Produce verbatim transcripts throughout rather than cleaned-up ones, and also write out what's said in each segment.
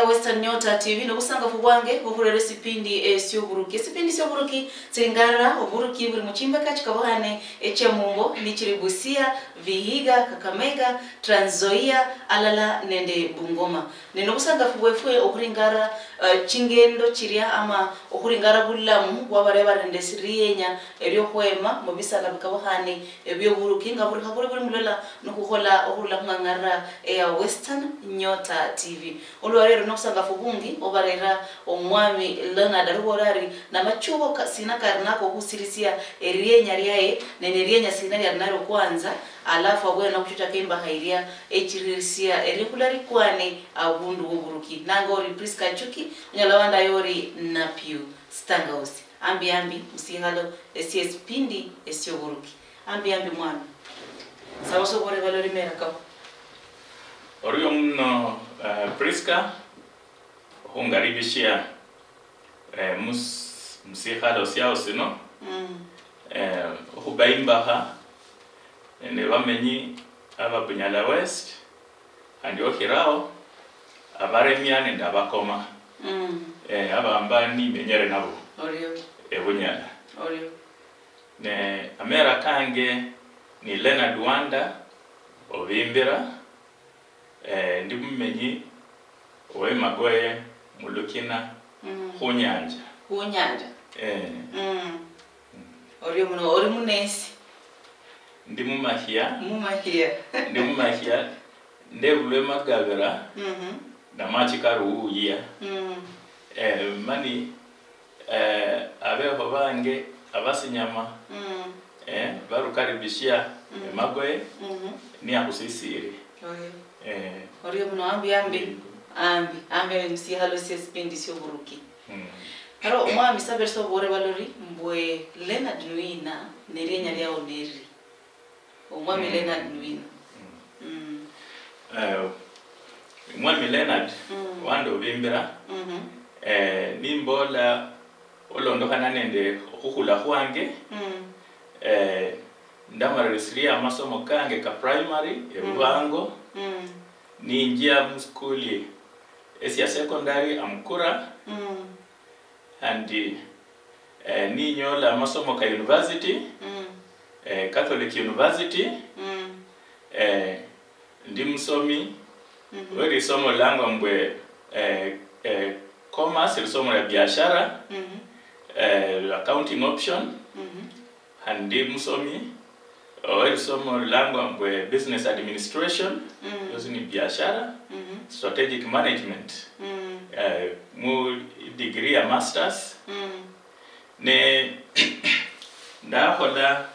Western Nyota T V nobusangafu bwange bukhurera esipindi esioburuki. Esipindi sioburuki tsiringara oburuki buli muchimbeka chikabukhane echia mumbo nichiri Busia, Vihiga, Kakamega, Trans Nzoia alala nende Bungoma. Ne nobusangafu bwefwe okhuringara, eh, chingendo chiria ama okhuringara bulamu bwabaria bari nende esirienya eriokhwema mubisala bikabukhane ebioburuki nga buri khaburi buli mulola nikhukhola okhurula khung'ang'arira eya Western Nyota T V. Olwalero nobusangafu bungi obarera omwami Leonard arubora ari namachubo ka-, sina kari nako okhusirisia erienya riaye nende erienya sina liari nalio kwanza, alafu abwene nokuchutaka imbaha iria echiririsia erikhula rikwane abundu woburuki. Nanga ori Prisca Achuki, onyala wandayo ori Napio Stangausi. Ambi ambi musikhalo esie esipindi esioburuki. Ambi ambi mwami. Saba sobore baloli mera kabo. Orio muno, eh, Prisca, okhungaribishia, eh, mus-, musikhalo siao sino. Mm. Eh, okhuba imbaha nende bamenyi aba Bunyala West, khandi okhirao abaremia nende abakoma. Mm. Eh, abamba nimenyere nabo. Orio. Ebunyala. Orio. Ne amera kange ni Leonard Wanda Obimbira, eh, ndi mumenyi owe Magoye mulukina. Mm. Khunyanja. Khunyanja. Eh. Mm. Orio muno, ori munesi? Ndi mumahia. Mumahia. Ndi mumahia. Ndebulwe magabira. Mhm. Namachi karuuya. Mm. Eh, mani, eh, abeho bange abasinyama, mm, eh, barukaribishia, mm, emagoye, mhm, niakhusisiri. Orio. Eh. Orio muno ambi, ambi. Yego. Ambi, ambi, musikhalo siesipindi sioburuki. Mm. Karo omwami sabere sobore balori mbwe Leonard Nwina nerienya liao neri. Omwami, mm, Leonard Nwina. Mm. Mm. Eh, Mwami Leonard, mm, Wanda Obimbira, mhm, eh, nimbola olondokhana nende okhukhula khwange, mm, eh, ndamalirisiria amasomo kange ka primary, mm, ebubango, mm, ninjia musikuli esia secondary Amukura, mm, and, eh, ninyola amasomo ka university, mm, eh, Catholic University, mm, eh, ndi musomi, mhm, we lisomo lilangwa mbwe, eh, eh, commerce, lisomo lia biashara, mhm, eh, accounting option, mhm, and ndi musomi, eh, we lisomo lilangwa mbwe business administration, mm, yosi ni biashara, mhm, strategic management, mm, eh, mu degree ya masters. Mm. Ne ndakhola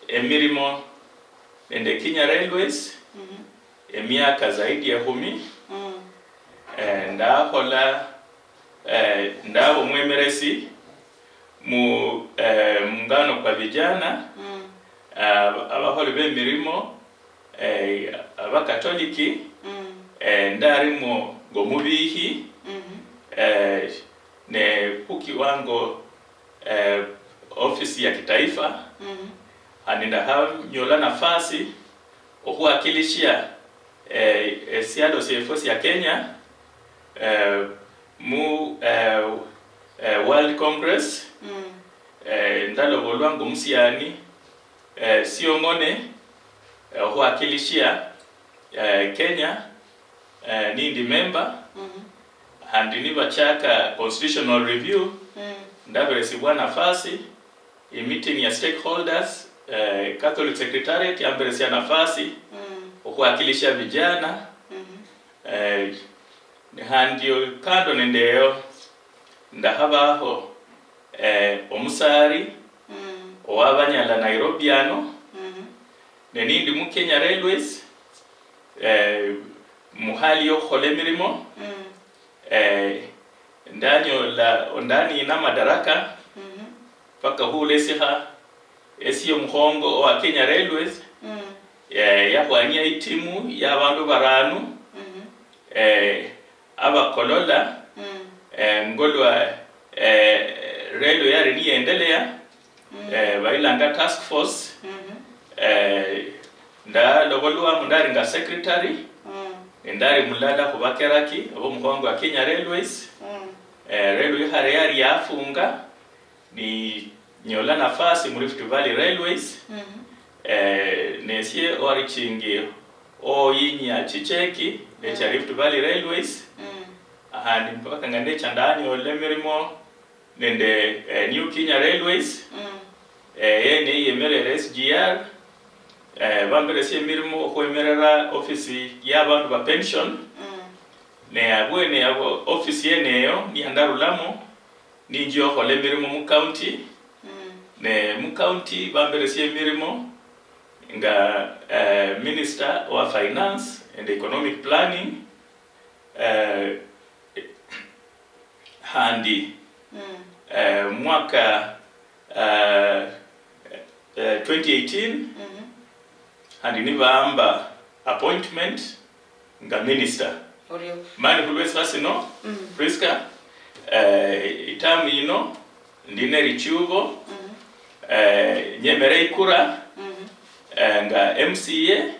emirimo nende Kenya Railways, mhm, emiaka zaidi ya ekhumi. Mm. Eh, ndakhola, eh, ndaba omwemeresi mu, eh, muungano kwa vijana, mm, eh, abakholi bemirimo, eh, Abakatoliki, mm, eh, ndarimo ngomubiikhi, mhm, eh, ne khukiwango, eh, ofisi ya kitaifa, mhm, khandi ndakhanyola nafasi okhuwakilishia, eh, esialo siefwe sia Kenya, eh, mu, eh, eh, World Congress, mm, eh, ndalobolwa ngomusiani, eh, siong'one, eh, okhwakilishia, eh, Kenya, eh, nindi member, mhm, khandi nibachaka constitutional review, mm, ndaberesibwa nafasi, imeeting ya stakeholders, eh, Catholic Secretariat yamberesia nafasi, mm, okhwakilishia vijana, mhm, eh, ne khandi kando nende eyo, ndakhabaho, eh, omusari, mm, owabanyala Nairobi ano, mhm, ne nindi mu Kenya Railways, eh, muhali yokhukhola emirimo, mm, eh, ndanyola, ndanina madaraka, mhm, paka khulesikha esie omukhongo owa Kenya Railways, mm, eh, yakhwania itimu ya abandu baranu, mhm, eh, abakolola, mm, eh, ngolwa, eh, railway yali niyendelea, mm, eh, bayilanga task force, mhm, eh, ndalobolwamo ndali nga secretary, mm, Ndali mulala khubakeraki abomukhongo wa Kenya Railways. Mm. Eh, railway khale yali yafunga, ninyola nafasi mu Rift Valley Railways. Mhm. Eh, nesie owarichingi oyinyia chicheki echa Rift Valley Railways. Mm. Ahandi mpaka nga necha ndanyola emirimo nende, eh, New Kenya Railways. Mm. Eh, yene yemerera S G R. Eh, bamberesia emirimo okhwemerera ofisi ya bandu ba pension. Mm. Ne abwene abo ofisi yene eyo niyandarulamo, ninjia okhola emirimo mu county. Mm. Ne mu county bamberesia emirimo nga, eh, minister wa finance and economic planning. Eh, handi, mm, eh, mwaka, eh, eh, twenty eighteen, mhm, handi nibamba appointment nga minister. Orio. Mani khulwesiba sino, mhm, Prisca, eh, itamu yino ndi nerichubo, mhm, eh, nyemere ikura, mhm, eh, nga M C A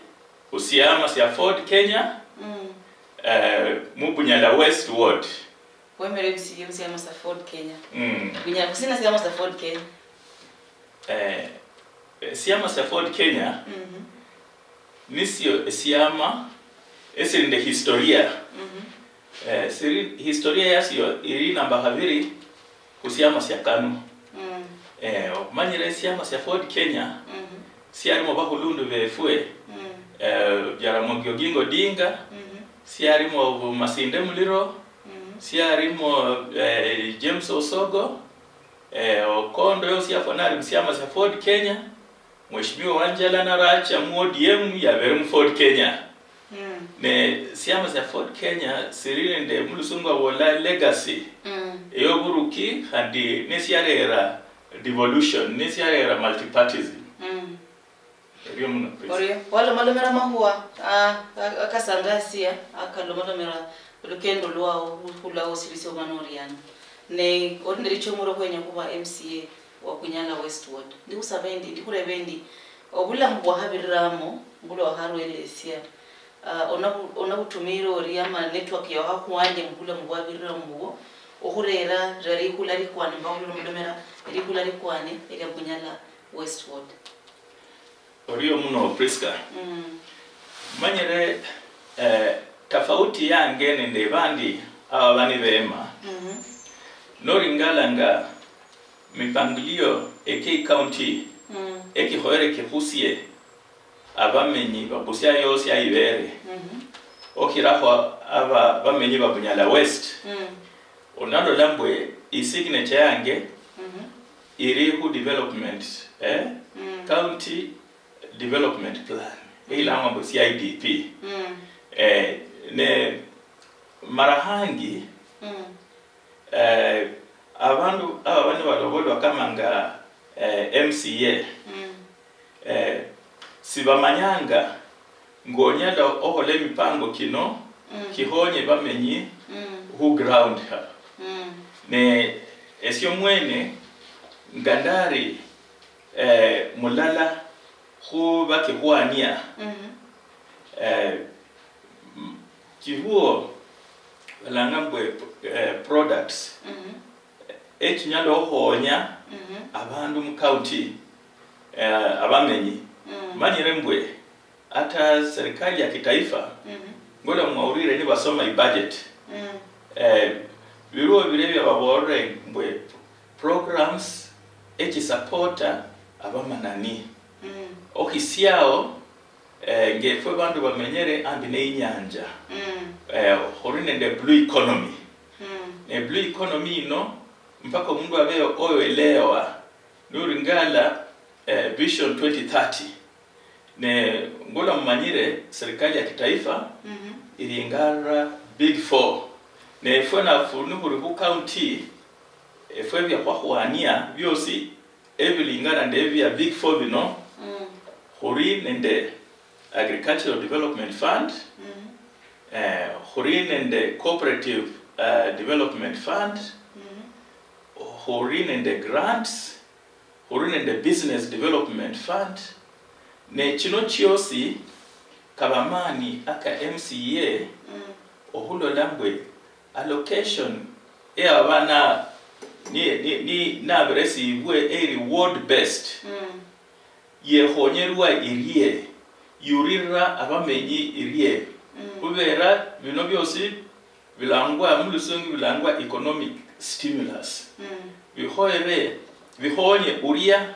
khusiama sia Ford Kenya, mm, eh, mu Bunyala West Ward. Wemere M C A musiama sia Ford Kenya. Mm. Bunyala khusina siama sia Ford Kenya. Eh, esiama sia Ford Kenya, mhm, nisio esiama esiri nende historia. Mhm. Eh, siri, historia yasio iri namba khabiri khusiama sia kanu. Mm. Eh, omanyire esiama sia Ford Kenya, mhm, siarimo bakhulundu befwe, mm, eh, Jaramogi Oginga Odinga, mhm, siarimo Masinde Muliro, mhm, siarimo, eh, James Osogo, eh, Okondo yosi yafwa nali musiama sia Ford Kenya, Mheshimiwa Wanjala naracha mu O D M yabere mu Ford Kenya. Mm. Ne siama sia Ford Kenya siri nende mulusungu abola legacy, mm, eyoburuki khandi nesiarera devolution, nesiarera multipartism. Mm. Orio muno, please. Orio, walomalomera makhuwa, ah, a-, akasangasia, akalomalomera olukendo lwao, khula wosirisia oba noriani. Ne ori nende lichomero khwenya khuba M C A wa Bunyala West Ward. Ndikhusaba endi, ndikhureba endi, obulamu bwakhabiriramo, mbulwa wakharwelesia, ah, onabu-, onabutumire ori ama network yawakhakhwanje mubulamu bwabiriramo mubwo, okhurera likhula likwane, mbakhulomera likhula likwane elia Bunyala West Ward. Orio muno, Prisca. Mm. Manyire, eh, tofauti yange nende bandi aba bani bema. Mhm. Noringalanga mipangilio eke county, mm, ekikhoyere kikhusie abamenyi ba Busia yosi aibere. Mhm. Okhirakho aba bamenyi ba Bunyala West. Mm. Onalola mbwe isignature yange, mhm, iri khu development, eh? Mm. County Development Plan, ilangwa mbu C I D P. Mm. Eh, ne mara hangi, mm, eh, abandu aba bane balobolwa kama nga, eh, M C A. Mm. Eh, sibamanyanga ngonyala okhola emipango kino, mm, kikhonye bamenyi, mm, khu ground haba. Mm. Ne esio mwene nga ndari, eh, mulala khu bakikhwania, mhm, eh, m-, chiruo balanga mbwe, eh, products, mhm, echinyala okhonya, mhm, abandu mu county, eh, abamenyi. Mm. Manyire mbwe ata serikali ya kitaifa, mhm, ngola mwaurire nibasoma ibudget. Mm. Eh, biruo bire bia babolere mbwe programs echisapota abamanani. Mm. Okhisiao, eh, ngefwe bandu bamenyere ambi ne inyanja. Mm. Eh, khuli nende blue economy. Mm. Ne blue economy ino, mpaka omundu abe oyoelewa, noringala, eh, Vision twenty thirty. Ne ngula mumanyire, serikali ya kitaifa, mhm, iringara Big Four. Ne efwe nafu nikhuli khu county, efwe bia khwakhwania biosi ebilingana nde bia Big Four bino, mm, khuli nende Agricultural Development Fund, mhm, eh, khuli nende Cooperative, eh, Development Fund, mhm, khuli nende grants, khuli nende Business Development Fund, ne chino chiosi kaba amaani aka M C A, mm, ohulola mbwe allocation eyaba na-, ni-, ni-, ni-, nabiresibwe eri ward based, mm, yekhonyerwa irie, yuririra abamenyi irie. Mm. Khubera bino biosi bilangwa mu lusungu bilangwa economic stimulus. Mm. Bikhoyere, bikhonye uria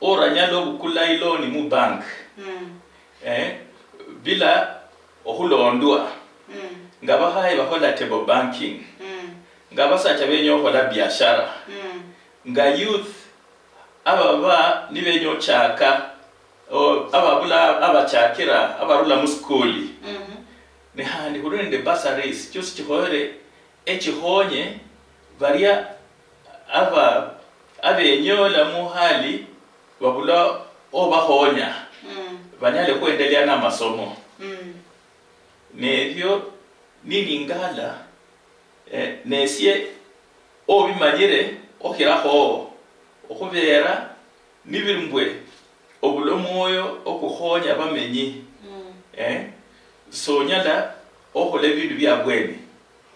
oranyala obukula iloan mu bank, mm, eh, bila okhulondwa. Mm. Nga bakhaye bakhola table banking. Mm. Nga basacha benya okhola biashara. Mm. Nga youth ababa nibenya ochaka, o-, ababula abachakira abarula musikuli. Mhm. Ne khandi khuli nende bursaries chiosi chikhoyere echikhonye baria aba-, abenyola muhali babula obakhonya, mm, banyale khwendelea namasomo. Mm. Nebio nilingala, eh, nesie obimanyire okhirakho, okhubera nibiri mbwe obula omwoyo okukhonya bamenyi, mm, eh, sonyala okhola ebindu bia bweni,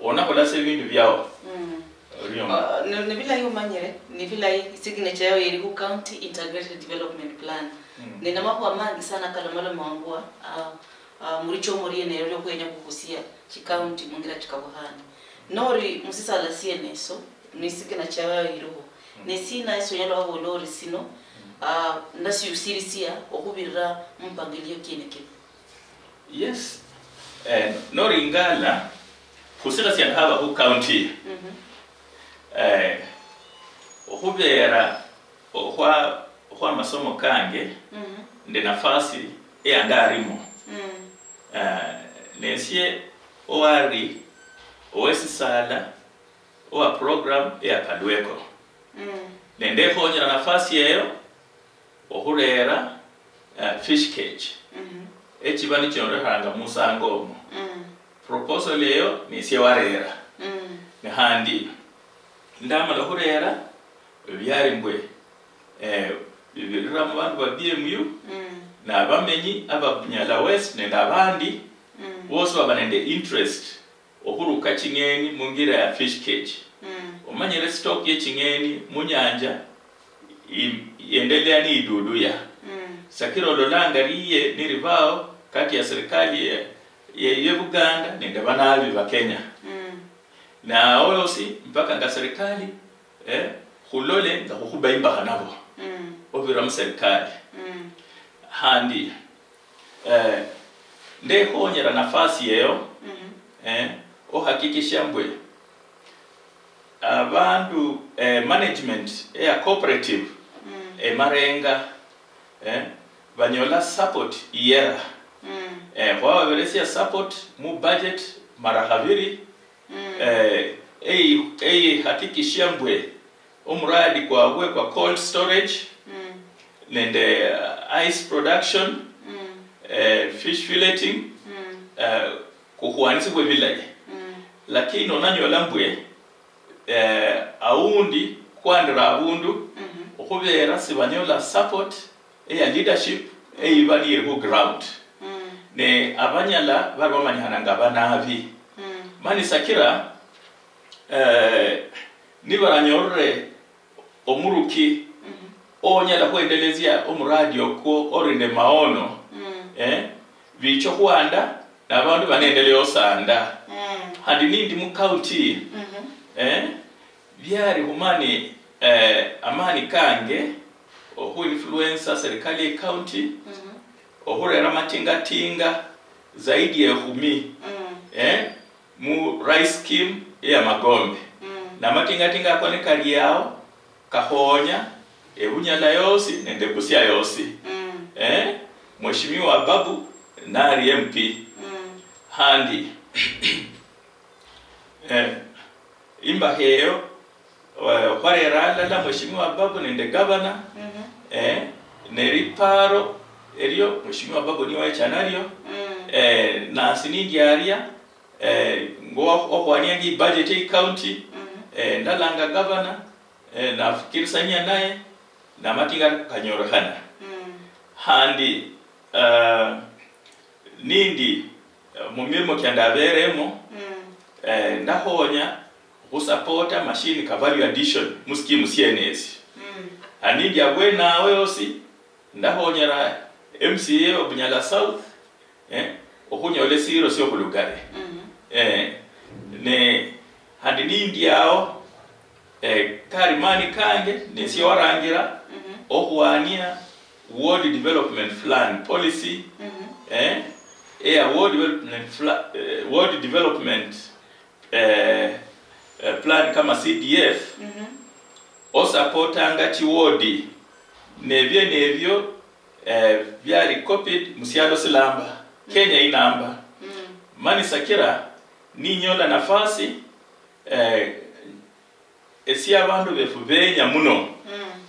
onakhola sa ebindu biao. Mm. Orio. Ah, ni, ni bilayi omanyire, ni bilayi, signature yao iri khu County Integrated Development Plan. Mm. Nina makhuwa mangi sana kalomalomangwa, ah, ah, muri chomo riene ero liokhwenya khuhusia chikaunti mungira chikabukhane. Nori musisala siene eso, ni signature yao iriho. Mm. Ne sina eso onyala wabola ori sino, mm, ah, ndasiusirisia okhubirira mu mpangilio kiene kino? Yes. Eh, noringala, khusira siana haba khu county. Mhm. Eh, okhubera okhwa, okhwa masomo kange, mhm, nde nafasi eyandarimo. Mm. Eh, nesie owari owesisala owa program eya Palweko. Mm. Nende ekhonyera nafasi eyo okhurera, eh, fish cage. Mhm. Echiba nichiondekhanga musango omo. Mm. Proposal eyo nesie warera. Mm. Ne khandi ndamala khurera, byali mbwe, eh, bibirira mu bandu ba B M U, mm, nabamenyi aba Bunyala West nende abandi, mm, bosi baba nende interest okhuruka ching'eni mungira ya fish cage. Mm. Omanyire stock ye ching'eni munyanja i-, iendelea niiduduya. Mm. Sakira ololanga riye niribao kati ya serikali ye, ye, ye Buganda nende banabi ba Kenya. Mm. Nao yosi mpaka nga serikali, eh, khulole nga khukhuba imbakha nabo. Mm. Obira mu serikali. Mm. Khandi, eh, ndekhonyera nafasi eyo, mhm, eh, ohakikisha mbwe abandu, eh, management eya cooperative, mm, emarenga, eh, banyola support iyera. Mm. Eh, khwababeresia support mu budget mara khabiri, mm, eh, eyi-, eyihakikishia mbwe omuradi kwabwe kwa cold storage, mm, nende, uh, ice production, mm, eh, fish filleting, mm, eh, kukhwanisibwe bilayi. Mm. Lakini onanyola mbwe, eh, aundi kwandira abundu, mhm, okhubera sibanyola support eya leadership eyiba niyiri khu ground. Mm. Ne abanyala bari bamanyikhana nga banabi. Mm. Mani sakira, eh, nibaranyorere omuruki, mhm, onyala khwendelesia omuradi okwo ori nende maono, mm, eh, bicha okhwanda, nabandu banendelea osanda. Mm. Khandi nindi mu county, mhm, eh, byali khumani, eh, amani kange okhu influencer serikali ye county, mhm, okhurera amatingatinga zaidi ya ekhumi, mm, eh, mu rice scheme ya Magombe. Mm. Na amatingatinga ako nikali ao, kakhonya Ebunyala yosi nende Busia yosi. Mm. Eh, Mheshimiwa Babu nali M P. Mm. Khandi, eh, imbakha eyo, eh, khwarera alala Mheshimiwa Babu nende gavana, mhm, eh, ne liparo elio Mheshimiwa Babu niye wecha nalio. Mm. Eh, nasi nindi aria, eh, ngo okhwania ngi budget ye county, mhm, eh, ndalanga gavana, eh, nafikirisania naye, namatinga kanyolekhana. Mm. Khandi, eh, nindi, eh, mumirimo kia ndaberemo, mm, eh, ndakhonya khusapota machine ka value addition mu scheme sienesi. Mm. Anindi abwenawo yosi, ndakhonyera M C A wa Bunyala South, eh, okhunyola esiro sio khulugare. Mhm. Eh, ne handi nindi ao, eh, kari mani kange, nesie warangira, mhm, okhwania Ward Development Plan Policy, mhm, eh, eya Ward Development Fla-, eh, Ward Development, eh, eh, Plan kama C D F, mhm, osapotanga chiwodi, nebiene ebio, eh, biali copied musialo silamba, mm, Kenya inamba. Mm. Mani sakira ninyola nafasi, eh, esia abandu befu benya muno, mm,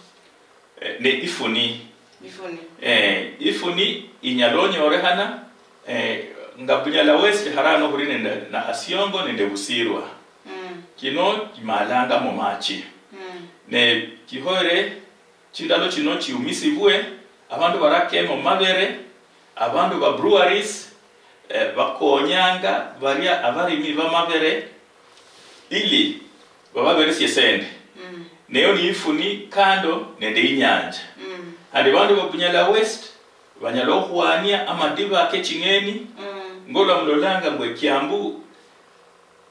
eh, ne ifuni. Ifuni. Eh, ifuni inyala onyolekhana, eh, nga Bunyala West harano khuli nende Nakhasiongo nende Busirwa. Mm. Kino kimalanga mu machi. Mm. Ne kihoere chindalo chino chiumisibwe, abandu barakemo mabere, abandu ba breweries, eh, bakonyanga baria abarimi bamabere ili bababeresie sende. Mm. Neyo ni ifuni kando nende inyanja. Mm. Handi bandu ba Bunyala West banyala okhwania amadiba ke ching'eni, mm, ngolwa mulolanga mbwe Kiambu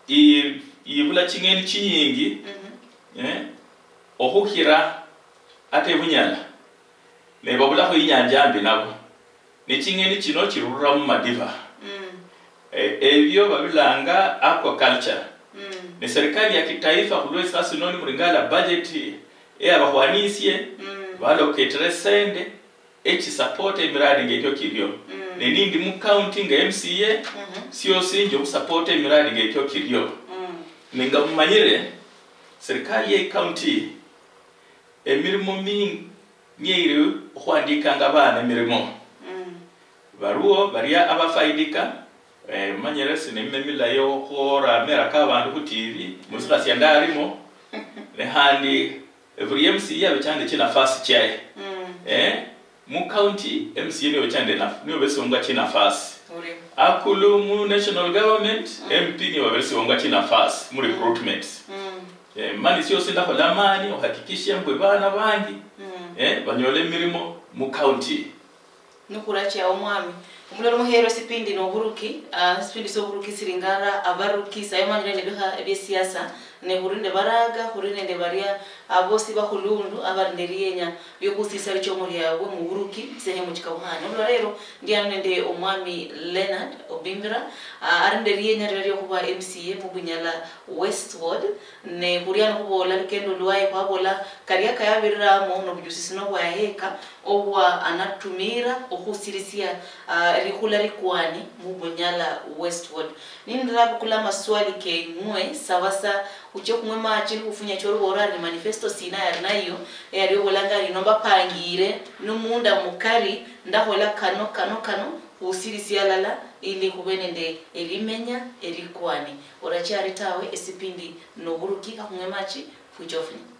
i-, ibula ching'eni chinyingi, mhm, eh, okhukhira ata ebunyala, ne babulakho inyanja ambi nabo, ne ching'eni chino chirurira mu madiba. Mm. E-, ebyo babilanga aquaculture. Mm. Ne serikali ya kitaifa khulwe sasi noni mulingala budget eyabakhwanisie, mm, baloketera esende echisapota emiradi ngekyo kirio. Mm. Ne nindi mu county nga M C A, mhm, siosi nje okhusapota emiradi ngekyo kirio. Mm. Ninga mumanyire, serikali ye county emirimo mingi niyeire okhwandikanga abana emirimo. Mm. Baruo baria abafaidika, eh, manyire sinime milayo khwora amera ka abandu khu T V, musikhasi ndarimo, ne handi buri M C A abechande chinafasi chiaye. Mm. Eh, mu county M C A niyo bechande naf-, niyo besongwa chinafasi. Uri. Akulu mu national government, mm, M P niyo babesongwa chinafasi mu recruitments. Mm. Eh, mani siosi ndakhola mani ohakikishe mbwe bana bangi, mm, eh, banyola emirimo mu county. Nikhurachiao omwami. Omuloli muheerwa, esipindi noburuki, ah, esipindi sioburuki siringara abaruki, sayo manyire nebikha ebiesiasa, ne khuri nende baraga, khuri nende baria, ah, bosi bakhulundu, abari nende rienya liokhusisa lichomo liabwe muburuki, sehemu chikabukhane. Olwa lero, ndi ano nende omwami Leonard Obimbira, ah, ari nende rienya lira liokhuba M C A mu Bunyala Westward, ne khuri ano khubola lukendo lwaye, khwabola karia kayabiriramo, nobujusi sino bwayaheka, obwa anatumira okhusirisia, ah, likhula likwani mu Bunyala Westward. Nindira bukula amaswali keng'we, saba sa uchie khung'we machi, nikhufunya chio lubola ari manifesto sina yali nayo, eyali obolanga ari nomba pangire, numunda mukari, ndakhola kano, kano, kano, khusirisia alala, ili khube nende elimenya elikwani. Orachari tawe, esipindi noburuki, kakhung'we machi, fuchofunya.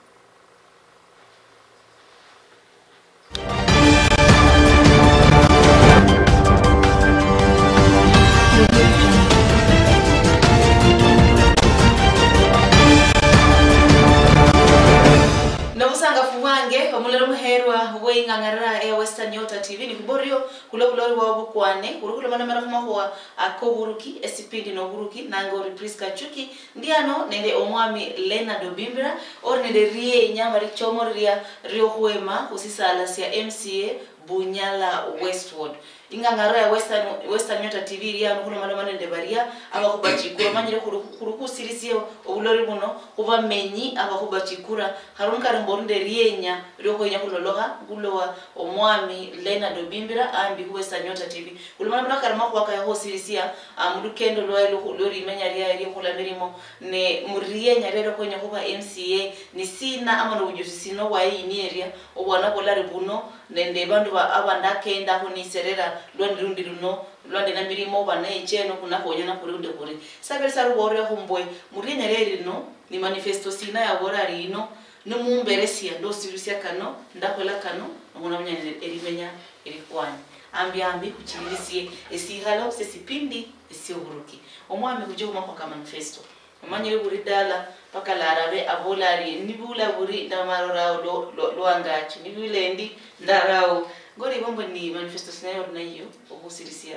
Nobusangafu bwange, omulero muherwa bweing'ang'arira eya Western Nyota T V, nikhuborio khulwa obulori bwao bukwane, khuli khulomalomera khumakhuwa akoburuki, esipindi noburuki, nange ori Prisca Achuki, Ndi ano nende omwami Leonard Obimbira, ori nende rienya ama richomo riria riokhwema khusisala sia M C A Bunyala Westward. Ingangaro ya Western, Western Nyota T V iri ano khulomaloma nende baria abakhupa chikura, manyire khuli, khuli khusirisia obulori buno khubamenyi abakhupa chikura. Kharo nikari mbu ori nende rienya riokhwenya khulolokha, ngulowa omwami Leonard Obimbira ambi khu Western Nyota T V. Khulomaloma nakari makhuwa kaya khusirisia, ah, mulukendo lwaye lwo-, lwerimenya liaye liokhula mirimo, ne murienya liaye liokhwenya khuba M C A, ni sina ama nobujusi sina obwaye yini eria, obwanabola ari buno, nende bandu ba-, abandakendakho niserera, lwandi lundi luno, lwandi na mirimo, oba necheno, khunakhonya nakhuri undi khuri. Sabere saruborerekho mbwe, murienya liaye lino, ni manifesto sina yabola ari yino, nimumberesia, ndosirisia kano, ndakhola kano, nokhuna bunyali erimenya erikwani. Ambi ambi khuchililisie esikhalo siesipindi esioburuki. Omwami khuche khumakhuwa ka manifesto. Omanyire buri dala, paka larabe abola ari, "Nibula buri ndamarorao lwo-, lwo-, lwangachi, nibula endi ndarao." Ngori ibombo ni manifesto sinayo ori nayo okhusirisia,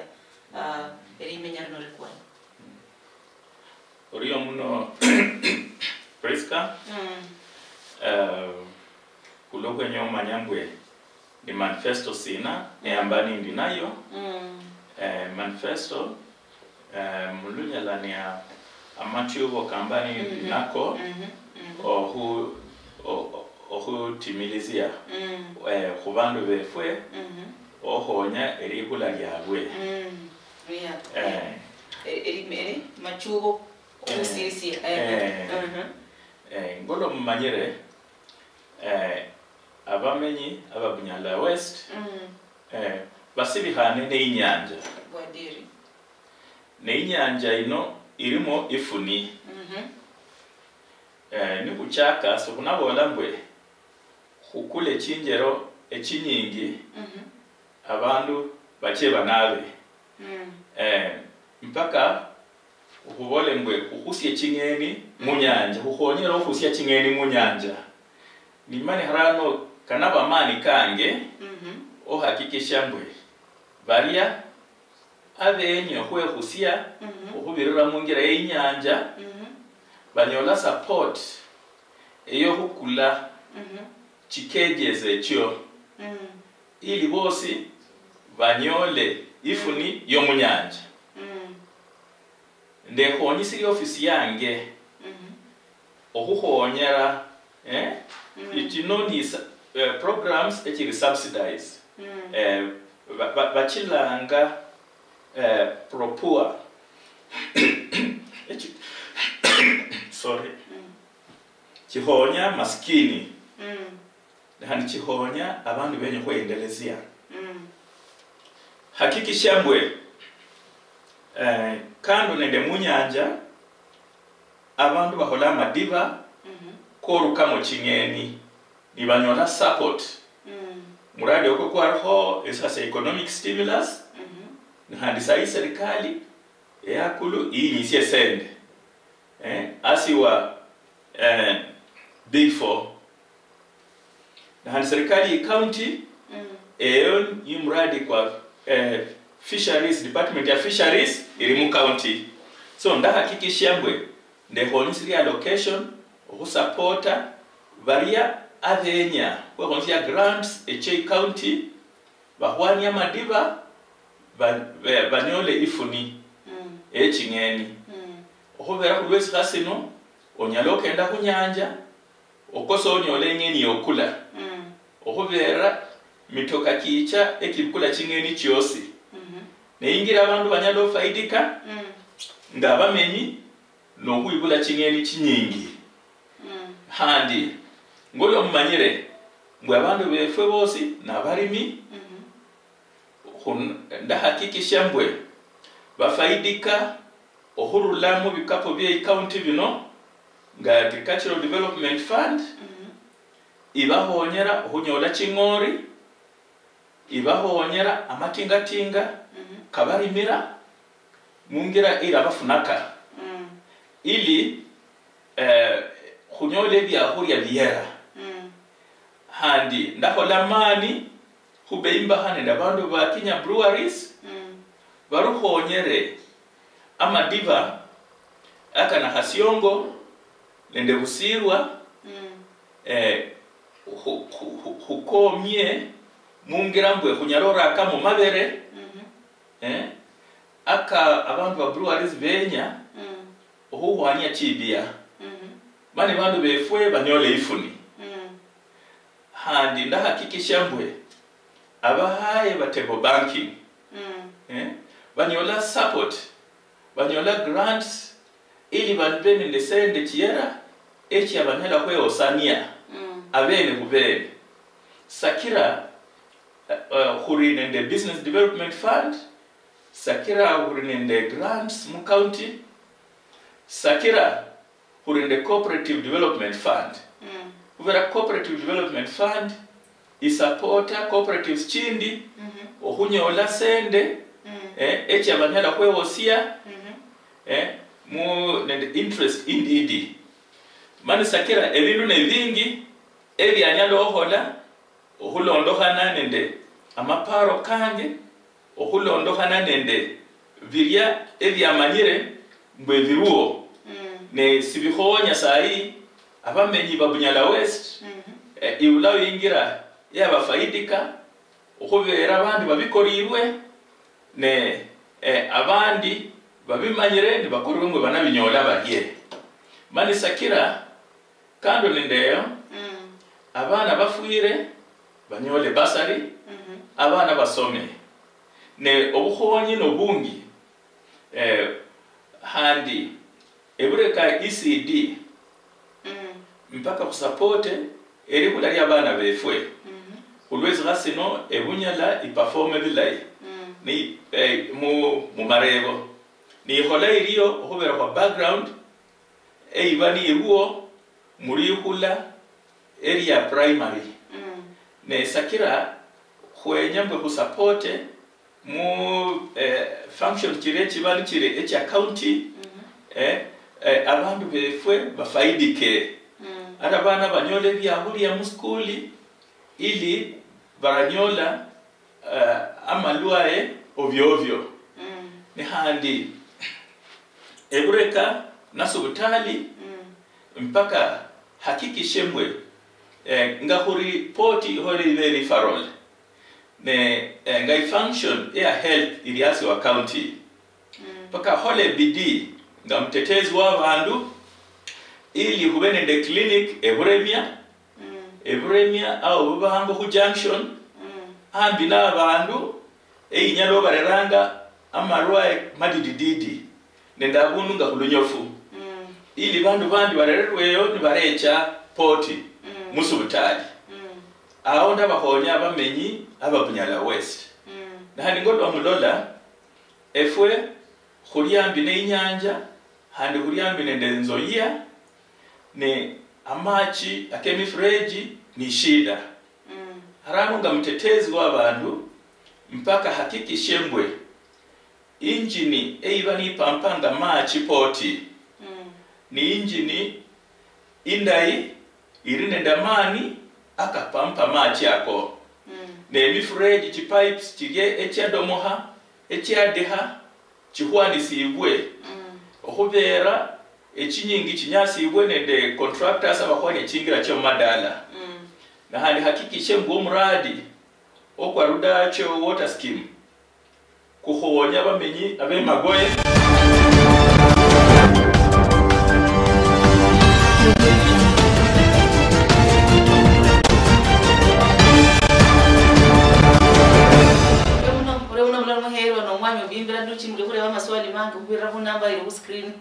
ah, erimenya rino rikwani. Orio muno, Prisca. Mm. Eh, khulwo khwenya omanya mbwe ni manifesto sina eyamba nindi nayo. Mm. Eh, manifesto, eh, mulunyalania amatubo kamba nindi nako, mhm, mhm, okhu-, o-, o-, okhutimilizia, mm, eh, khubandu befwe, mhm, okhonya elikhula liabwe. Mm. Yeah. Eh. E-, eri-, eri machubo, eh, okhusirisia. Eh, eh, mhm, eh, ngolo mumanyire, eh, abamenyi aba Bunyala West, mm, eh, basibikhane neinyanja. Bwadiri. Neinyanja ino irimo ifuni. Mhm. Eh, nikhuchaka, sikhunabola mbwe khukule chinjero echinyingi, mhm, abandu bachie banabe. Mm. Eh, mpaka khubole mbwe khukhusie ching'eni munyanja, khukhonyere okhusia ching'eni munyanja. Nimani harano kanaba amani kange, mhm, ohakikisha mbwe baria abenya okhwekhusia, mhm, okhubirira mungira yeinyanja, mhm, banyola support eyokhukula, mhm, chikeges echio, mm, ili bosi banyole ifuni yomunyanja. Mm. Ndekhonyisirie ofisi yange, mhm, okhukhonyera, eh, mm, itino ni sa-, eh, programs echiri subsidize. Mm. Eh, ba-, ba-, bachilanga, eh, PROPUA. Echi-, sorry. Mm. Chikhonya maskini. Mm. Khandi chikhonya abandu benya khwendelesia. Mm. Hakikisha mbwe, eh, kando nende munyanja, abandu bakhola amadiba, mhm, korukamo ching'eni, nibanyola support. Mm. Muradi okwo kwalikho esasa economic stimulus, mhm, nikhandi sahi serikali eyakulu iyinyisie sende. Eh, asiwa, eh, Big Four. Na handi serikali ye county, mm, eyo ni muradi kwa, eh, fisheries, department ya fisheries iri mu county. So, ndahakikishia mbwe ndekhonyisiria allocation okhusapota baria abenya khwekhonyisia grants eche county, bakhwanie amadiba, ba-, be-, banyole ifuni, mm, eching'eni. Mm. Okhubera khulwesikha sino, onyala okenda khunyanja, okose onyole ing'eni yokula. Mm. Okhubera mitoka kicha ekibukula ching'eni chiosi. Mhm. Neyingira abandu banyala ofaidika, mm, nga abamenyi, nokhwibula ching'eni chinyingi. Mm. Khandi, ngolwa mumanyire, mbwe abandu befwe bosi nabarimi, mhm, khun-, ndahakikisha mbwe bafaidika okhurula mubikapo bie county bino, nga Agricultural Development Fund, mhm, ibakhonyera okhunyola ching'ori, ibakhonyera amatingatinga, mhm, kabarimira mungira irabafunaka. Mm. Ili, eh, khunyole ebiakhulia biyera. Mm. Khandi ndakhola mani khube imbakha nende abandu ba Kenya Breweries, mm, barukhonyere amadiba akana Khasiongo nende Busirwa, mm, eh, khu-, khu-, khu-, khukomie mungira mbwe khunyala orakamo mabere, mhm, eh, aka abandu ba breweries benya, mm, okhukhwania chibia. Mhm. Mani bandu befwe banyole ifuni. Mm. Khandi ndahakikisha mbwe abahaye ba table banking, mm, eh, banyola support, banyola grants, ili babe nende sende chiyera echia banyala khwehosania, mm, abene khubene. Sakira, eh, eh, khuri nende Business Development Fund, sakira khuri nende grants mu county, sakira khuri nende Cooperative Development Fund. Mm. Khubera Cooperative Development Fund isapota cooperatives chindi okhunyola sende, eh, echia banyala khwewosia, eh, mu nende interest indidi. Mani sakira ebindu nebingi ebianyala okhola okhulondokhana nende amaparo kange, okhulondokhana nende biria ebiamanyire mbu ebiruo, ne sibikhonya sayi abamenyi ba Bunyala West, eh, iula ingira yabafaidika, okhubera abandi babikorirwe, ne, eh, abandi babimanyire nibakorirwe mbu banabinyola barie. Mani sakira, kando nende eyo, abana bafwire banyole bursary, abana basome. Ne obukhonyi nobungi, eh, handi ebure ka E C D, mpaka khusapote erikhula lia abana befwe. Khulwetsikha sino ebunyala iperforme bilayi ni, eh, mu, mumarebo. Nikhola irio okhubera khwa background eiba niruo mulikhula eria primary. Ne sakira khwenya mbwe khusapote mu, eh, function chiria chiba nichiri echia county, eh, eh, abandu befwe bafaidike. Ata abana banyole ebiakhulia muskuli ili baranyola, eh, amalwaye ovyo ovyo. Ni khandi ebureka nasubutali mpaka hakikishe mbwe, eh, nga khuripoti ihole ibe referral. Ne, eh, nga ifunction ya health ili asi wa county. Mpaka khole bidii nga mutetezi wa bandu ili khube nende clinic eburemia, eburemia au bubango khu junction, ambi na bandu, einyala obareranga amalwaye madidididi nende abundu nga khulunyofu, ili bandu bandi barererweyo nibarecha poti musubutali. Ao ndabakhonya abamenyi aba Bunyala West. Nahandi ngolwa mulola, efwe khuli ambi ne inyanja, handi khuli ambi nende Nzoia, ne amachi akemifureji ni shida. Harano nga mutetezi wa bandu, mpaka hakikishe mbwe injini eiba nipampanga machi poti ni injini indayi, iri nende amani akapampa machi ako. Ne emifureji, chipipes chirie echiadomoha, echiadiha, chikhwanisibwe, okhubera echinyingi chinyasibwe nende contractors abakhwanya chingira chia mumadala. Nahandi hakikishe mbu omuradi okwa Rudacho Water Scheme kukhonya abamenyi abe Magoye. Ore muno, ore muno mulalo muherwa nomwami obimbira nduchi muli khureba amaswali mangi khubirira khunamba iri khuscreen,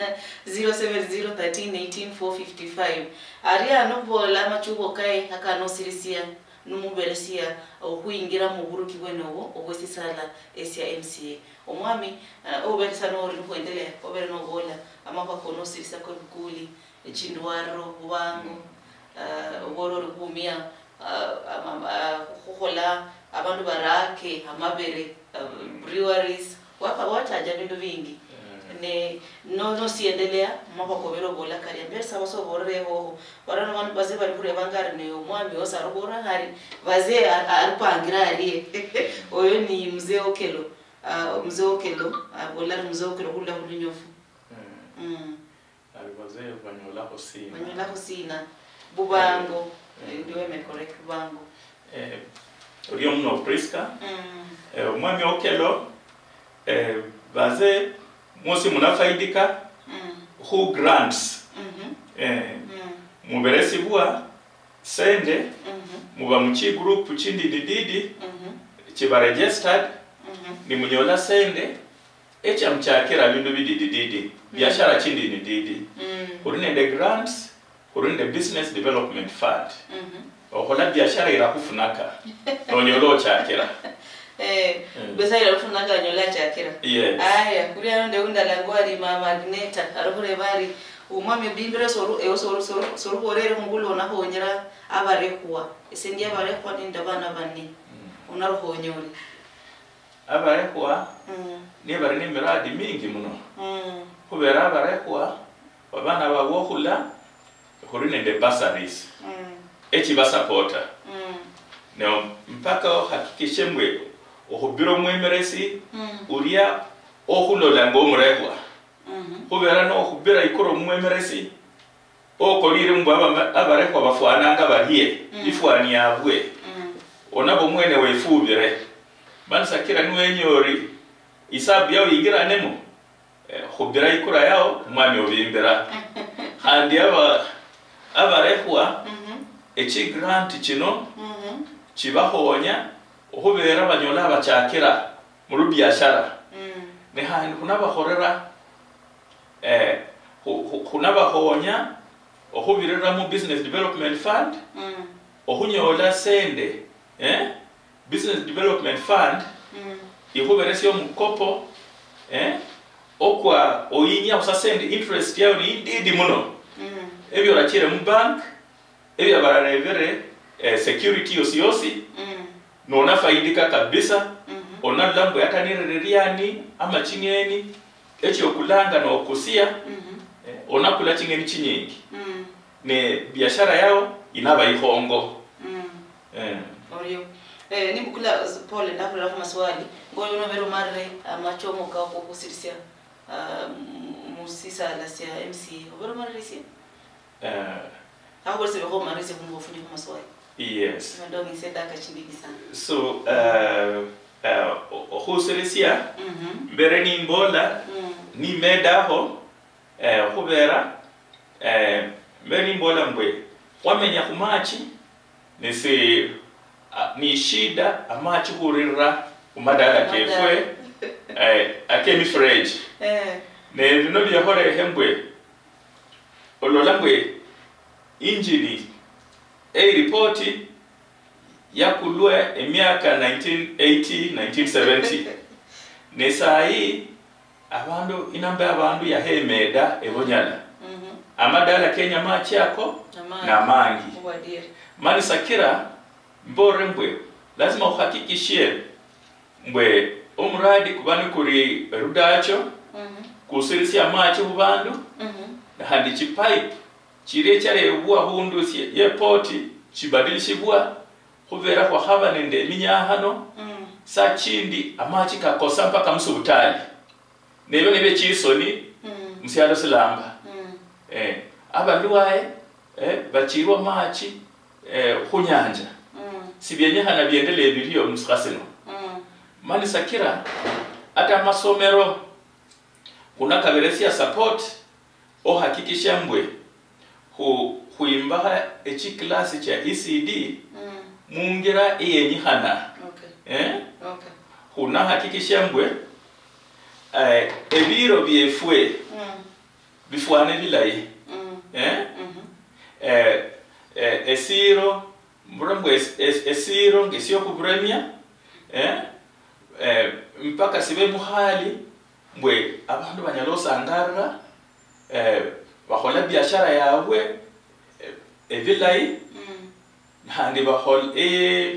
zero seven zero thirteen eighteen four fifty-five. Aria nokhubola amachubo kae akanosirisia numuberesia okhwingira muburuki bwene obwo obwesisala esia M C A. Omwami, eh, obeere sa nori nikhwendelea, obere nobola amakhuwa konosirisia kwebikuli, echindwariro, bubango, eh, obola ori khumia, eh, ama-, eh, khukhola abandu barake amabere, eh, breweries, wapa-, wataja bindu bingi. Ne no-, nosiendelea, makhuwa kobere obola karia. Mbere sa basa oborere hoho. Barano bandu bazee bali khurebanga ari ne omwami wosi aruborera ari bazee a-, arupangira arie. Oyo ni Mzee Okello. Ah, Mzee Okello, abola ari Mzee Okello khurula khulunyofu. Mm. Ari bazee banyolakho sina? Banyolakho sina? Bubango. Eh, eh. Ndio eme correct, bubango. Eh, orio muno Prisca. Mm. Eh, omwami Okello, eh, bazee mwosi munafaidika khu grants. Eh, muberesibwa sende, muba muchi group chindidididi, chiba registered, nimunyola sende, echa muchakira bindu bididididi, biashara chindidididi. Khuli nende grants, khuli nende business development fund. Okhola biashara irakhufunaka, nonyola ochakira. Eh, biashara irakhufunaka, nyola achakira. Yes. Aya, khuli ano nde undalangwa ari Mama Agneta, arikhureba ari, Omwami obimbire soru, ewe soru, soru, soru borere khungulu onakhonyera abarekhwa. Ese ndi abarekhwa nende abana bane. Onarukhonyore. Abarekhwa Mm. nibali nemiradi mingi muno. Mm. Khubera abarekhwa, abana babwe okhula, khuli nende bursaries. Mm. Echibasapota. Mm. Ne mpaka okhakikishe mbwe okhubira omwemeresi Mm. ulia okhulola nga omurekhwa. Mhm. Khubera nokhubira ikura omwemeresi, okolire mbu aba- abarekhwa bafwananga barie, Mm. ifwani yabwe. Mm. Onabo mwene wefubire. Mani sakira niwenya ori isabu yao yingiranemo, eh, khubira ikura yao, mwami obimbira. Khandi aba- abarekhwa, Mhm. echigrant chino Mhm. chibakhonya okhubera banyola abachakira mulubiashara. Mm. Ne khandi khunabakhorera, eh, khu- khu- khunabakhonya okhubirira mu Business Development Fund, Mm. okhunyola sende, eh, Business Development Fund Mm. ikhuberesia omukopo, eh, okwa oyinyia khusa sende interest yayo ni ididi muno. Mm. Ebyo orachire mu bank, ebyo bararebere, eh, security yosi yosi, Mm. nonafaidika kabisa, Mhm. onalola mbu hata nirere riani, ama ching'eni, echokulanga nokusia, Mhm. eh, onakula ching'eni chinyingi. Mm. Ne biashara yao inaba ikhongo. Mm. Eh. Orio. Eh, nibukula, pole, ndakhulela khumaswali. Ngoyo nobere omarire amachomo kao kokhusirisia, ah, mu- musisala sia M C A. Obere omarire sie? Eh. Akhubolese bekho omarire sie khunga ofunye khumaswali. Yes. Madong ise daka chindidi sana. So, eh, eh, o- okhusirisia, Mhm. mbere nimbola, Mm. nimedaho, eh, khubera, eh, mbere nimbola mbwe, khwamenya khumachi, nisi, a- ni shida amachi khurira khumadala kefwe, eh, akemifereji. Eh. Ne bino biakholehe mbwe, olola mbwe injini eiripoti yakulwe emiaka nineteen eighty, nineteen seventy. Ne sayi, abandu, inamba ya abandu yahemeda ebonyala. Mhm. Amadala kenya machi ako Amangi. Namangi. Obwadieri. Mani sakira, mbore mbwe, lazima ukhakikishie mbwe omuradi kuba nikuri erudacho, Mhm. kusirisia amachi khubandu, Mhm. nahandi chipipe chiria charebwa hundu sie- yepoti chibadilishibwa, khubera khwakhaba nende eminyakhano, Mm. saa chindi amachi kakosa mpaka musubutali. Nebio nibio chisoni Mm. musialo silamba. Mm. Eh, abalwaye, eh, bachirwa machi, eh, khunyanja. Mm. Sibienyekhana biendelee birio musikha sino. Mm. Mani sakira, ata amasomero khunakaberesia support, ohakikisha mbwe khu- khwimbakha echiklasi chia E C D Mm. mungira eyenyikhana. Okay. Eh? Okay. Khunahakikisha mbwe, eh, ebiro biefwe Mm. bifwane bilayi. Mm. Eh? Mhm. Eh, eh, esiro, mbura mbwe es- es- esiro ngesiokhuremia, eh? Eh, mpaka sibe mukhali mbwe abandu banyala osangalira, eh, bakhola biashara yabwe, eh, ebilayi, Mm. khandi bakhol- eh,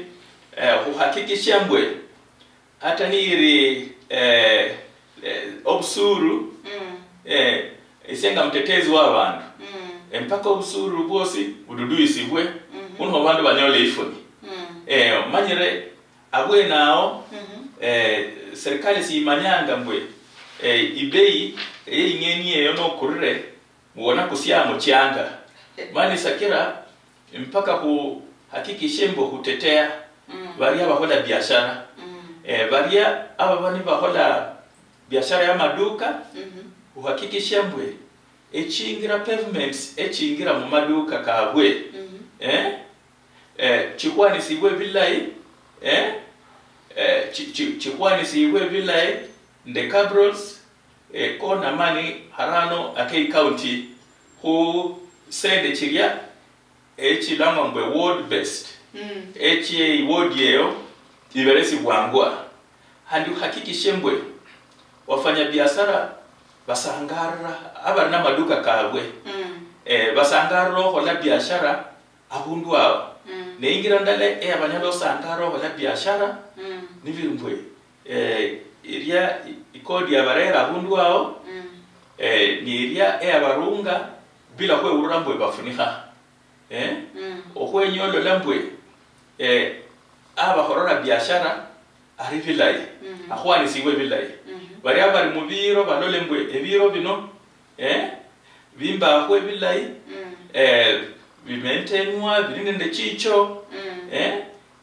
eh, khuhakikisha mbwe ata niyiri, eh, eh, obusuru, Mm. eh, ise nga mutetezi wabandu, Mm. empaka obusuru bwosi bududuyisibwe, Mhm. khunho bandu banyole ifuni. Mm. Eh, omanyire abwene ao, Mhm. eh, serikali siyimanyanga mbwe, eh, ibei eye ing'eni eyo nokurire, wona kusiamo chianga. Mani sakira mpaka khuhakikishe mbu khutetea Mm. baria bakhola biashara. Mm. Eh, baria ababa nibakhola biashara ya maduka, Mhm. khuhakikishe mbwe echingira pavements echingira mumaduka kabwe. Mhm. Eh? Eh, chikhwanisibwe bilayi, eh? Eh, chi- chi- chikhwanisibwe bilayi nde cabros, eh, kona mani harano ake county khu sende chiria echilangwa mbwe ward based. Mm. Echi ward yeyo iberesibwangwa. Handi uhakikishe mbwe wafanya biashara basangarira, abari namaduka kabwe, mm, eh, basangarira okhola biashara abundu awo. Mm. Ne ingira ndala eyabanyala osangarira okhola biashara, mm, nibiri mbwe, eh, iria i-, ikodi yabarera abundu awo, mm, eh, ni iria eyabarunga bila khwewurira mbwe bafunikha. Eh? Mm. Okhwenya olola mbwe, eh, abakhorera biashara ari bilayi, mhm, akhwanisibwe bilayi. Mhm. Baria bari mubiro balole mbwe ebiro bino, eh, bimbakhwe bilayi, mm, eh, bimaintainwa, biri nende chicho, mm, eh,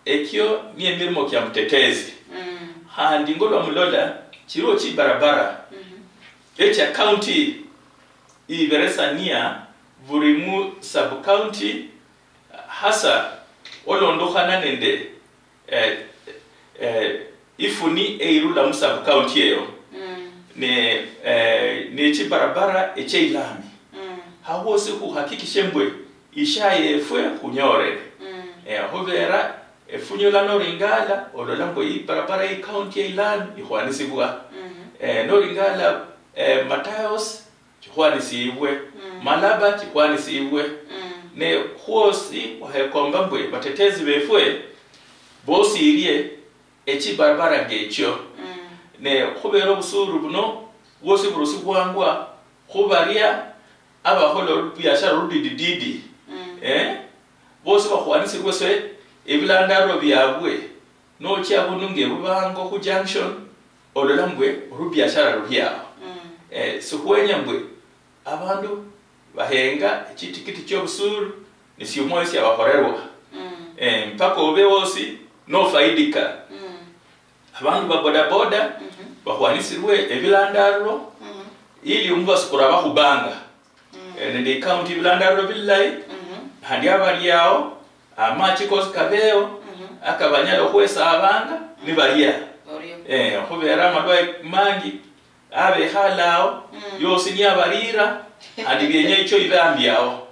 ekio ni emirimo kia mutetezi. Mm. Khandi ngolwa mulola, chiriwo chibarabara, mhm, echia county iberesania buri mu sub-county, hasa olondokhana nende, eh, eh, ifuni eirula mu sub-county eyo. Mm. Ne, eh, nechibarabara echeilami. Mm. Hawosi khuhakikishe mbwe isha yefwe khunyorere. Mm. Eh, khubera efunyula noringala, olola mbwe ibarabara ye county eilami ikhwanisibwa. Mm. Eh, noringala, eh, Matayos, chikhwanisibwe, mm, Malaba chikhwanisibwe, mm, ne khwosi khwahekomba mbwe batetezi befwe bosirie echibarabara ngechio. Mm. Ne khubera obusuru buno bwosi burusibwangwa khubaria abakhola olubiashara oludidididi. Mm. Eh? Bosi bakhwanisibwe se ebilandariro biabwe. Nochia abundu nge Rubango khu junction, olola mbwe olubiashara luli awo. Mm. Eh, sikhwenya mbwe abandu bahenga echitikiti chiobusuru nisiumwoyo siabakholelwa. Mm. Eh, mpaka obe wosi nofaidika. Mm. Abandu ba bodaboda, mhm, bakhwanisirwe ebilandariro, mhm, ili omubasukura bakhubanga. Mm. Eh, nende ikaunti ebilandariro bilayi, mhm, khandi abali awo, amachi kosi kabeyo, mhm, akabanyala okhwesabanga, mm, nibalia. Orio. Eh, khubera amalwaye mangi, abekhala awo, mm, yosi niyabarira, khandi bienya icho ibe ambi awo.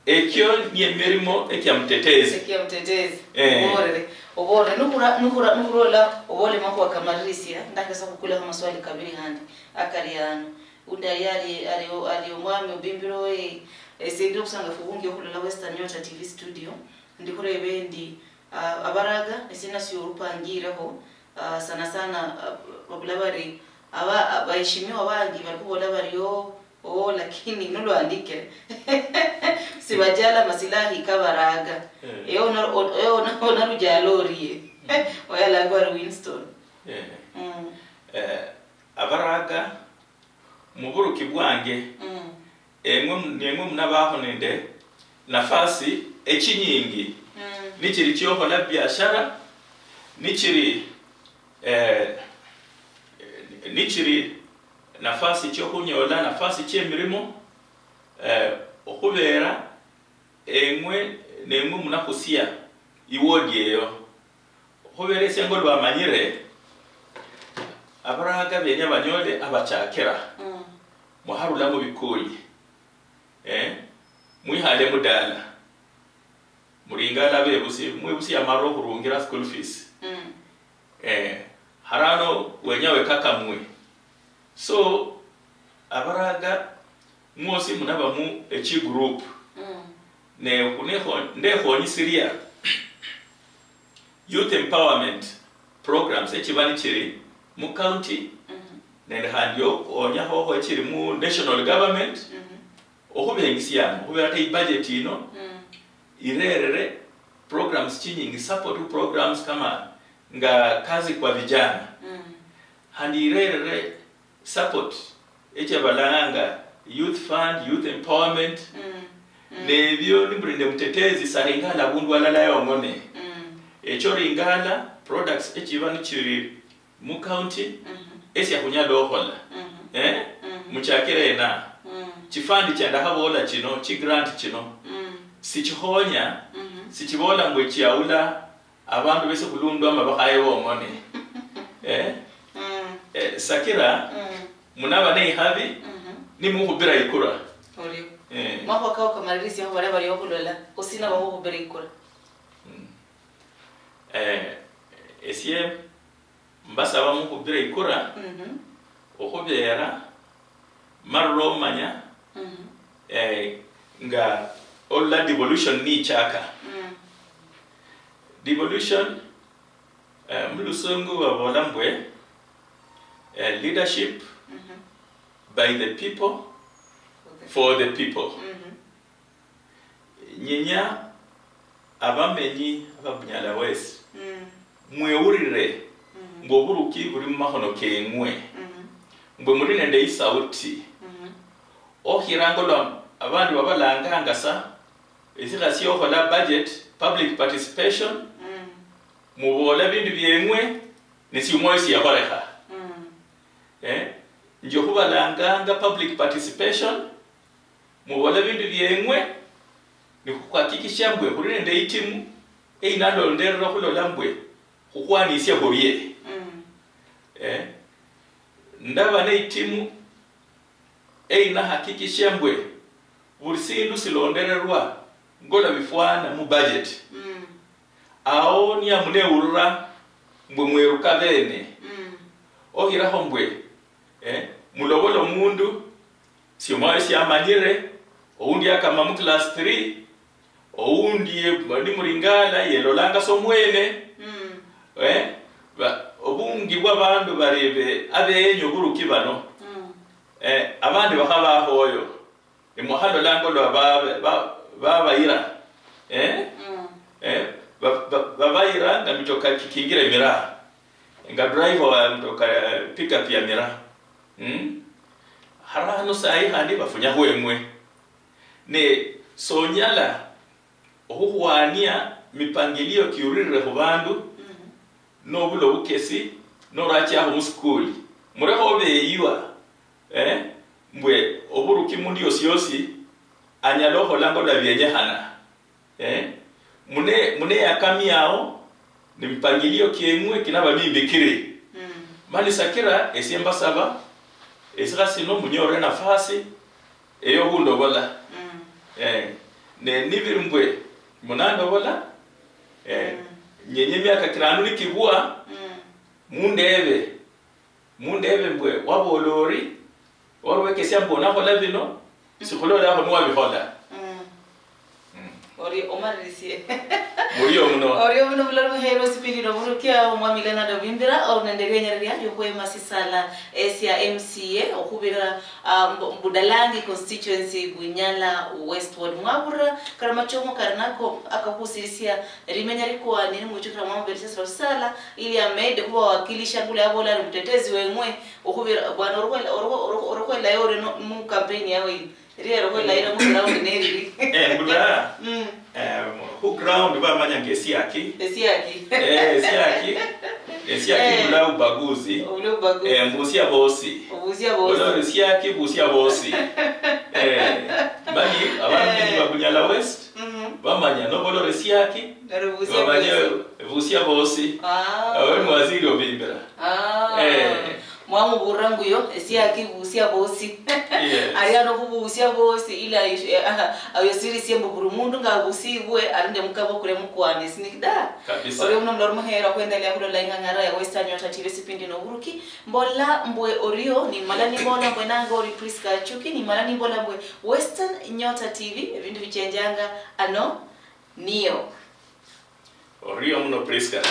Ekio ni emirimo ekia mutetezi. Ekia mutetezi. Eh. Oborere. Oborere. Nukhura-, nukhura-, nukhurola obole makhuwa kamalirisia, ndakhesa khukulekho amaswali kabili khandi akali ano. Undi ali, ali, ali, ali omwami obimbiro we, ese ndi obusangafu bungi okhulola Western Nyota T V studio. Ndi khureba endi, ah, abaraga, esina sio orupangirekho, ah, sana sana, ah, babula bari, aba, abaheshimiwa bangi bali khubola bari, "Oh, oh, lakini nulwandike." Sibajala masilahi kabaraga. Eh. Ewe ona-, o-, ewe ona-, onarujala orie? Mm. Oyalangwa ari Winston. Eh. Mm. Eh, abaraga muburuki bwange, mm, eng'we mu-, neng'we munabaho nende nafasi echinyingi, mm, nichiri chiokhola biashara, nichiri, eh, nichiri nafasi chiokhunyola nafasi chiemirimo, eh, okhubera eng'we neng'we munakhusia iwodi eyo. Khubera esie ngolwamanyire, abaraga benya banyole abachakira, mm, mwaharula mubikuli. Eh? Mwihale mudala. Mulingala bebusi, mwebusi amarwa okhurungira school fees. Mm. Eh, harano wenya wekakamwe. So, abaraga mwosi munaba mu echi group. Mm. Ne khunekho-, ndekhonyisiria youth empowerment programs echiba nichiri mu county, mhm, nende khandi okhonyakho echiri mu national government, mhm, okhubengisiamo, khubera ata ibudget ino, mm, irerere programs chinyingi, support programs kama nga kazi kwa vijana. Mm. Khandi irerere support echabalanga youth fund, youth empowerment. Mm. Mm. Nebio nibuli nende mutetezi saringala abundu alala yong'one. Mm. Echo ringala products echiba nichiri mu county, mhm, esia khunyala okhola. Mhm. Eh? Mhm. Muchakire ena. Mm. Chifandi chia ndakhabola chino, chi grant chino, mm, sichikhonya, mhm, sichibola mbwe chiaula abandu besi khulundwa ama bakhaye bong'one. Eh? Mm. Eh, sakira, mm, munaba neikhabi, mhm, nimukhupira ikura. Orio. Eh. Makhuwa kao kamalirisia khubalia bali okhulola, osina bakhukhupira ikura. Mm. Eh, esie mbasaba mukhupire ikura, mhm, okhubera Marura omanya, eh, nga olula devolution nichaka. Devolution, eh, mulusungu babola mbwe, eh, leadership by the people, for the people. Nyinya abamenyi aba Bunyala West, mwewulire mbu oburuki buli mumakhono keng'we, mbwe muli nende isauti. Okhiranga olwa abandu babalanganga sa esikha siokhola budget, public participation, muboola bindu bieng'we nesiumwoyo siakholekha. Eh, nje khubalanganga public participation, muboola bindu bieng'we, nikhuhakikisha mbwe khuli nende itimu einalonderera khulola mbwe khukhwanisia khurie. Eh, ndaba ne itimu einahakikisha mbwe buli sindu silondererwa ngola bifwana mu budget. Ao niamunewulira mbwe mweruka bene. Okhiraho mbwe, eh, mulobola omundu siomwali siamanyire, oundi akama mu class three, oundi ni muringala yelolanga sa omwene. Eh, ba- obungi bwa bandu barebe abenyu oburuki bano. Eh, abandi bakhabahoyo. Nimwakhalolanga olwa ba- ba- babayira. Eh? Eh, ba- ba- babayira nga mitoka kikingira emiraa, nga driver wa mitoka, eh, pickup ya miraa. Mm? Harano sayi khandi bafunya khweng'we. Ne sonyala okhukhwania mipangilio kiuririre khubandu nobula obukesi norachiakho musikuli. Murekho obeywa, eh, mbwe oburuki mundu yosi yosi anyala okhola ngolwa bienyekhana. Eh, mune- muneyakamiao ni mipangilio kieng'we kinaba mimbikiri. Mani sakira esie mbasaba esikha sino munyore nafasi eyokhundobola. Eh, ne nibiri mbwe munandobola, eh, nyenye emiaka kirano nikibwa, mundebe, mundebe mbwe wabola ori, wari wekesia mbwe onakhola bino, sikhulolakho niwabikhola. Ori omalirisie. Murio muno. Orio muno mulori muheerwa esipindi noburukia omwami Leonard Obimbira, ori nende erienya liria liokhwema sisala esia M C A okhubira, ah, mbu- Budalangi constituency, Bunyala Westward. Mwabura kari amachomo kari nako akakhusirisia limenya likwani nimwichukira mwamuberesia sila sisala ili amede khubawakilisha ngule abola ari mutetezi weng'we okhubira bwana orukhoelayo orio mu campaign yawe ino. Lero khwelayira mu ground neriri. Eh, mbula, mm, eh, khu ground bamanya nga esiaki. Esiaki. Eh, esiaki. Esiaki, eh, bula ubaguzi. Obula ubaguzi. Eh, mbusia bosi. Obusia bosi. Olori esiaki, busia bosi. Eh, mani, abantu, eh, ba Bunyala West, mhm, bamanya, nobolora esiaki, nari busia bosi. Busia bosi. Ah. Awe ni waziri obimbira. Ah. Eh. Mwamuburira mbu yo esiaki busia bosi. Yes. Ari ano khubusia bosi ili ayo, eh, aha, ayo sirisia mbu buri mundu nga abusibwe ari nde mukabo kule mukwane sinikida. Kabisa. Orio muno mulori muhera khwendelea khulola ing'ang'ara ya Western Nyota T V sipindi noburuki. Mbola mbwe orio nimala nimbola mbwe nanga ori Prisca Achuki nimala nimbola mbwe Western Nyota T V ebindu bichenjanga ano niyo. Orio muno Prisca.